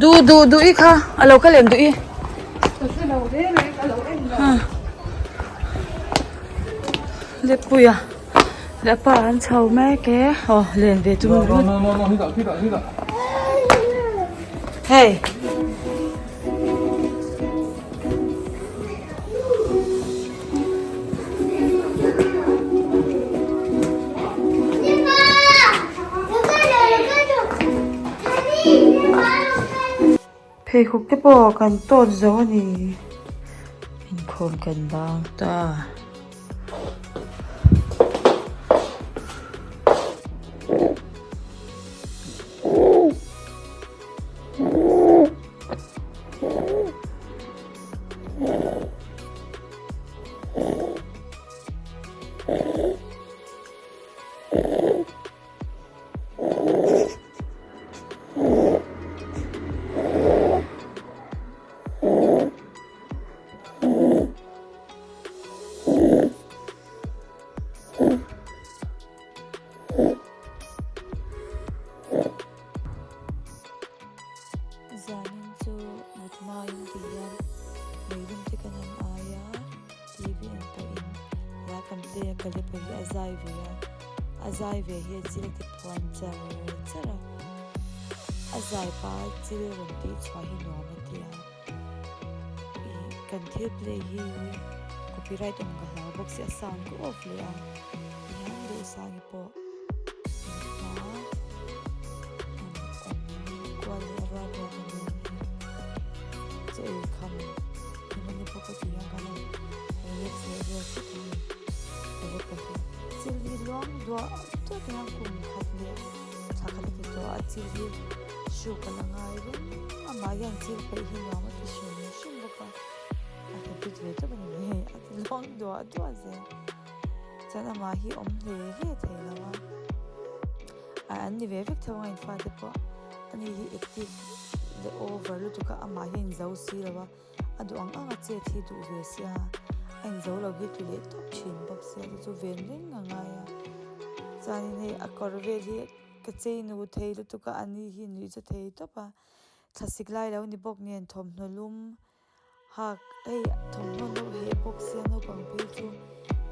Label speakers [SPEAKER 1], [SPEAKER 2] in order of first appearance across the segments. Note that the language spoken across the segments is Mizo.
[SPEAKER 1] Duh duh duh i kha a lo kal em duh i. Leppuia leh pa an chho mek e aw len ve chu hei. Pheikhawk te pawh kan tawt zo a ni inkhawm kan bang ta. Zanin chu mut hmain ti hian meilum te kan han ai a, TV en pawhin hla kan play a, Kalepa hi a zai ve a, a zai ve hi a chil te phuan char char a, a zai pa chil rawn tih chhuah hi nuam a ti a, ih kan thil play hi copyright awm ka hlau bawk sia a sound ka off leh a, tihian dawhsang hi pawh. Chuan amah hi awm hle hle thei lo a, ah an ni ve vek tho ang a infate pawh ani hi active leh over lutuk a amah hi a inzo si lo a, a duh ang ang a chet hi duh ve sia a inzo lo hi tlu leh tawp thin bawk sia chu chu ven reng a ngai a chuanin hei a kawr vel hi ka chei nu thei lutuk a ani hi nuih chu thei tawp a thlasik lai lo ni bawk nen thawmhnaw lum. Hak, hei thawmhnaw deuh heh bawk sia naupang phei chu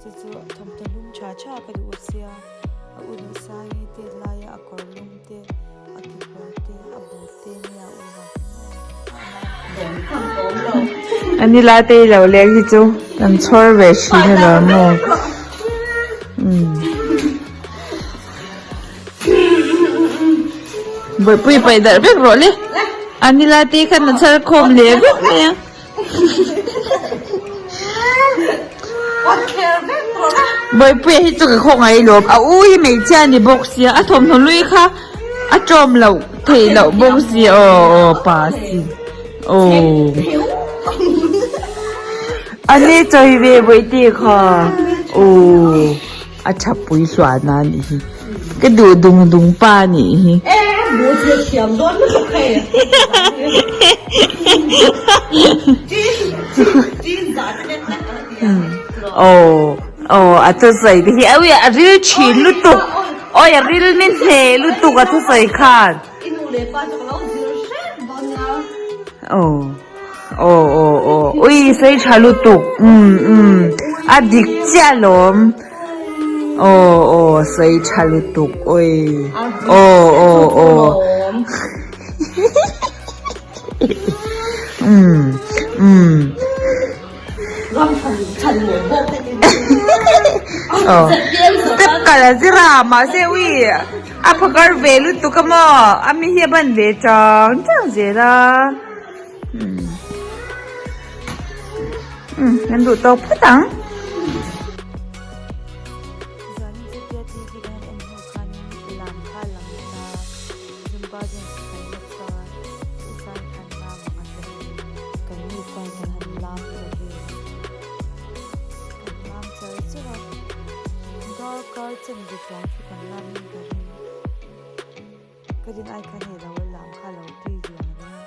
[SPEAKER 1] chu chu thawmhnaw lum tha tha ka duh sia a u duh sang hi tet laia a kawr lum te a kekawr te a but te nia u hak
[SPEAKER 2] Ani la te lo leng hi chu kan chhawr ve thin a lo maw umm Bawihpui paih darh vek rawh le Anila te khan a chhar khawm leh vek mai a Bawihpuia hi chu ka khawngaih lawm a u hi hmeichhia a ni bawk sia a thawmhnaw lui kha a tawm loh theih loh bawk sia aw aw pa si aw ani chawi ve bawihte kha aw. A tha pui hluan a nih hi. Ka duh dung dung pa a nih hi.
[SPEAKER 3] E bu thil thiam dawn lutuk hei.
[SPEAKER 2] Aw aw a thusawi te hi awi a ril thin lutuk awi a ril min hle lutuk a thusawi khan.
[SPEAKER 3] I nu leh pa chu ka lo zir hrep dawn nia.
[SPEAKER 2] Aw aw aw aw ui sawi tha lutuk umm umm a dik chiah alawm aw aw sawi tha lutuk ui aw aw aw umm umm aw step kal a zir a mahse ui a phakar ve lutuk a maw a mi hi a ban ve chang chang zel a umm kan duh tawk phawt ang.
[SPEAKER 1] Kan nu chuan kan han lam ta vel a, kan lam char char a, darkar chen ve chuang chu kan lam in ka ring, ka rin ai khan hei lo lam kha lo tui ve ang reng a,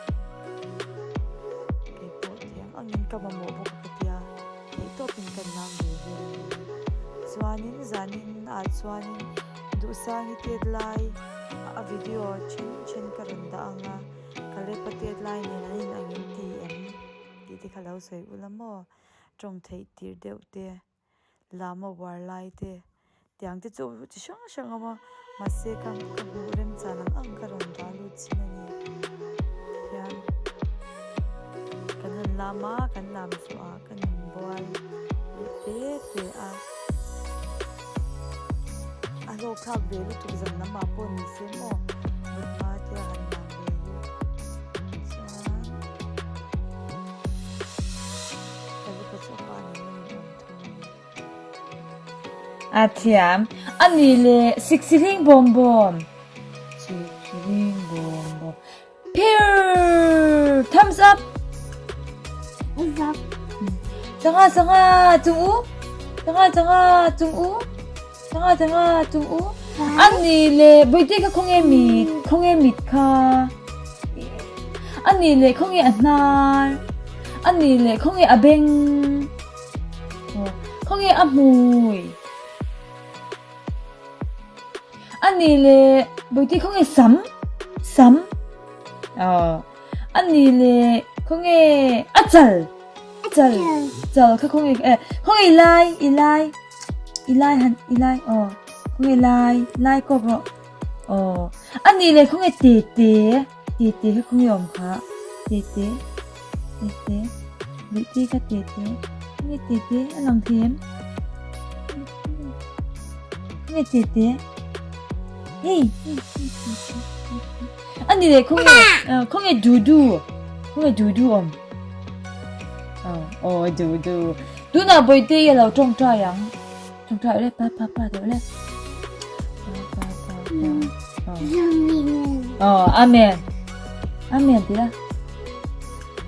[SPEAKER 1] kei pawh thiam angin ka mamawh bawk ka tia theihtawpin kan lam ve vel a ni. Chuanin zanin ah chuanin duhsang hi tet lai a video then then ka rawn dah ang a. Kalepa tet lai nen an in ang in ti em tih te kha lo sawi ula maw tawng theih tir deuh te lama uar lai te tiang te chu chi hrang hrang a awm a mahse ka ka hmuh remchan ang ang ka rawn dah lut chin a ni tihian kan han lam a kan lam zawh ah kan inbual leh te te a a hlawk thlak ve lutuk zan lam ah pawh ni se maw mut hma te a han lam ve hi chuan Kalipa chu a pa nen la in awm thung a ni.
[SPEAKER 4] A thiam. A nih leh siksiling bawm bawm. Siksiling bawm bawm. Phirr! Thumbs up!
[SPEAKER 5] Thumbs up.
[SPEAKER 4] Sangha sangha chung u. Sangha sangha chung u. Sangha sangha chung u. A nih leh Bawihte kha khawnge mit? Khawnge mit kha? A nih leh khawnge a hnar? A nih leh khawnge a beng? Khawnge a hmui? A nih leh Bawihte khawnge sam? Sam? Aw. A nih leh khawnge a chal? Chal. Chal kha khawnge eh khawnge i lai i lai i lai han i lai aw khawnge lai lai kawk rawh aw a nih leh khawnge te te te te kha khawnge awm kha te te te te Bawihte kha te te khawnge te te a lang thei em khawnge te te hei hei hei te te a ni leh khawnge khawnge dudu khawnge dudu awm aw aw dudu tunah bawihte i alo tawngtai ang tawngtai le pa pa pa deuh le pa pa pa pa aw amen amen ti la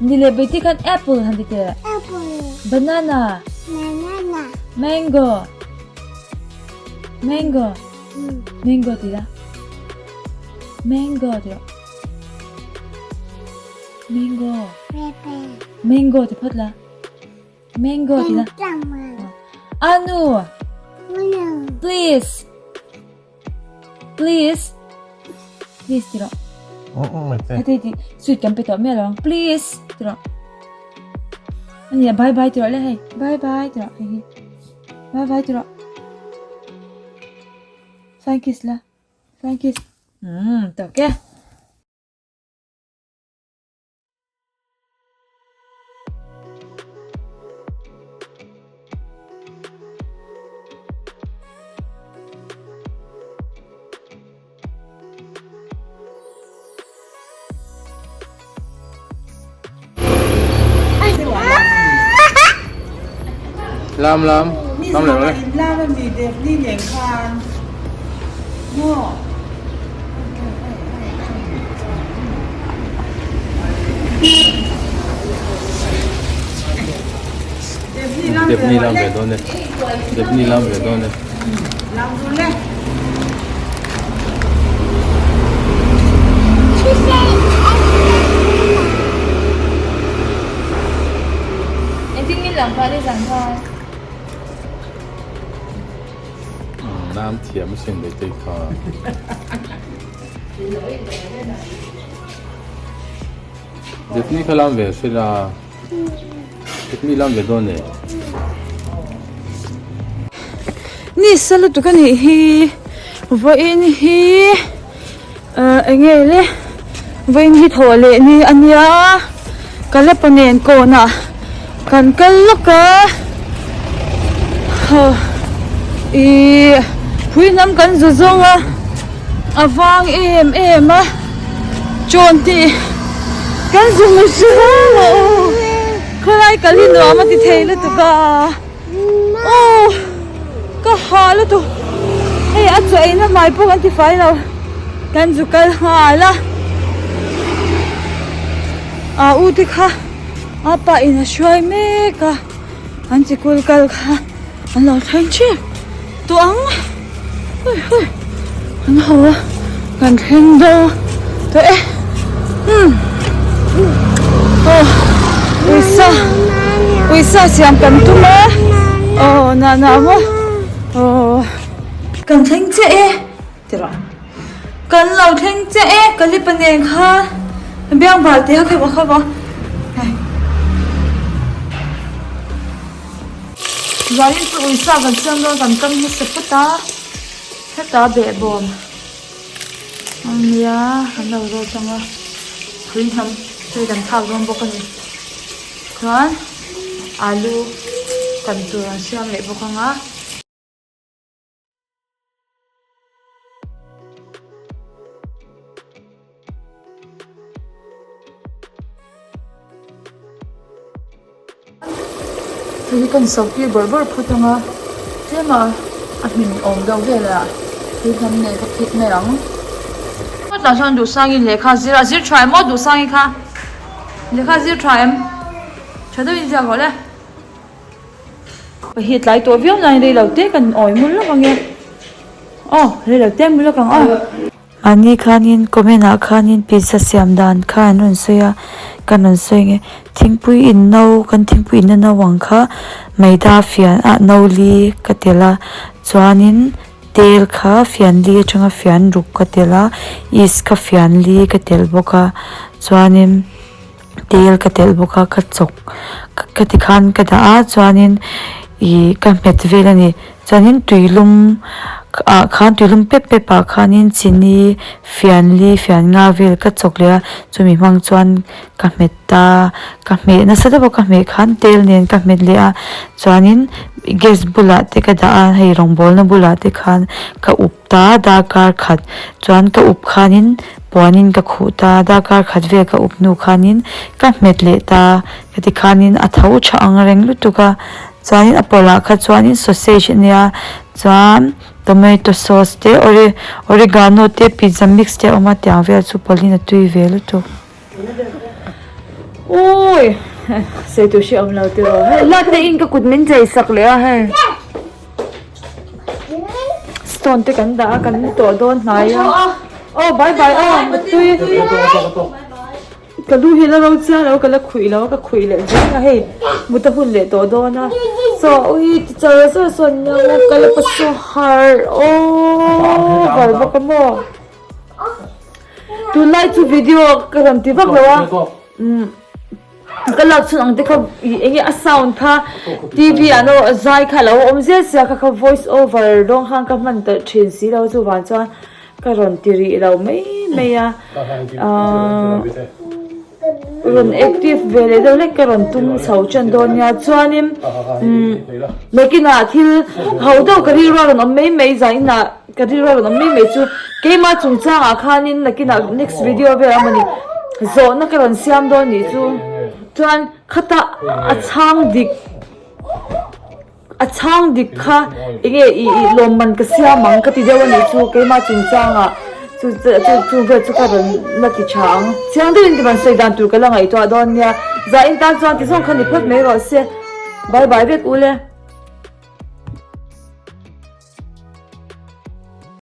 [SPEAKER 4] ni leh bawihte khan apple han ti teh banana mango mango Mango ti la. Mango ti rawh. Mango. Mango ti phawt la. Mango ti la. Anu. Please. Please. Please ti rawh. Heti ti sweet kan pe tawh miah lo ang. Please ti rawh. Ania bye bye ti rawh le hei. Bye bye ti rawh hei hi. Bye bye ti rawh. Flying kiss la. Flying kiss. Umm tawk e.
[SPEAKER 6] Lam lam lam leh rawh le.
[SPEAKER 2] Lam a mi Devni nen khan maw.
[SPEAKER 6] Devni lam ve dawn e. Devni lam ve dawn e.
[SPEAKER 2] Lam dun le.
[SPEAKER 4] Engtin min lang kha ni zan khan.
[SPEAKER 6] Nam thiam sin leh te kha. Devni kha lam ve sela. Mi lam ve dawn e.
[SPEAKER 4] Ni sa lutuk a nih hi vawiin hi ah eng nge le vawiin hi thawh leh ni a nia Kalepa nen kawnah kan kal lawk a haw ihh phui hnam kan zu zawng a a vang em em a chawn tih kan zu hmu hrang a aw khawlai kal hi nuam a ti thei lutuk a aw ka hah lutuk hei a chaw eina hmai pawh kan ti fai lo kan zu kal nghal a ah u te kha a pa in a hruai mek a an chikul kal kha an lo thleng thin tawh ang hui hui an haw a kan thleng dawn tawh e umm aw uisa uisa siam kan tum a aw nah nah maw aw
[SPEAKER 1] kan thleng chiah e ti rawh kan lo thleng chiah e ka lipa nen khan.
[SPEAKER 4] Biang bal te a kheuh a khauh a. Zanin chu uisa kan siam dawn kan kam hmasa phawt a, hetah behbawm a nia kan lo zawt ang a, phui hnam hei kan thlak dawn bawk a ni. Chuan alu kan tur an siam leh bawk ang a. Hei hi kan so tir bawrh bawrh phut ang a tlem a a hmin awm deuh vel ah hei hnam nen ka phit mai ang. Tah chuan Duhsangin lehkha a zir a, zir tha em aw Duhsangi kha lehkha a zir tha em tha deuhin ziak rawh le. Ka hi tlai tawh viau nain rei lo te kan awi mul lawk ang e aw rei lo te mul lawk ang aw.
[SPEAKER 1] Mahni khanin comment ah khanin pizza siam dan kha an rawn sawi a kan rawn sawi nge thingpui in no kan thingpui in na no ang kha maida fian ah no li ka telh a chuanin tel kha fian li atanga fian ruk ka telh a yeast kha fian li ka telh bawk a chuanin. Tel ka telh bawk a ka chawk ka ti khan ka dah a chuanin ih ka hmet vel a ni chuanin tuilum ah khan tuilum pep pep ah khanin chini fian li fian nga vel ka chawk leh a chumi hmang chuan ka hmet ta ka hmeh nasa deuh a ka hmeh khan tel nen ka hmet leh a chuanin gas bulah te ka dah a hei rawngbawlna bulah te khan ka up ta darkar khat chuan ka up khanin. Puanin ka khuh ta, darkar khat vel ka up hnu khanin ka hmet leh ta, ka ti khanin a tho tha ang reng lutuk a, chuanin a pawlh ah kha chuanin sausage a nia, chuan tomato sauce te ore oregano te pizza mix te a awm a tiang vel chu pawlhin a tui ve lutuk.
[SPEAKER 4] Ui sei tur hre awm lo tiraw hei la te in ka kut min chei sak leh a hei. Stone te kan dah a kan mu tawh dawn hnai a aw bye bye aw tui ka lu hi la ro chiang lo ka la khuih lo a ka khuih leh zel a hei mut a hun leh tawh dawn a saw ui ti char char sawn nia ka la pa saw harh over bawk a maw tunlai chu video ka rawn ti vak lo a umm. Ka lak chhun ang te kha ih eng nge a sound kha T_V ah erawh zai kha a lo awm zel sia kha kha voice over rawng khan ka hman ta thin si lo chuvang chuan ka rawn ti rih lo mai mai a ahh rawn active ve leh deuh hlek ka rawn tum chho tan dawn nia chuanin umm nakinah thil ho deuh ka rilru a rawn awm mai mai zan inah Ka rilru a rawn awm mai mai chu keimah chungchangah khanin nakinah next video velah mawni zawhna ka rawn siam dawn nih chu chuan khata a chhang dik a chhang dik kha enge ih ih lawmman ka siam ang ka ti deuh a nih chu keimah chungchangah chu chu chu vel chu ka rawn la ti tha ang chiang deuhin ka rawn sawi dan tur ka la ngaihtuah dawn nia zain tan chuan ti zawng kha ni phawt mai rawh se bye bye vek ule.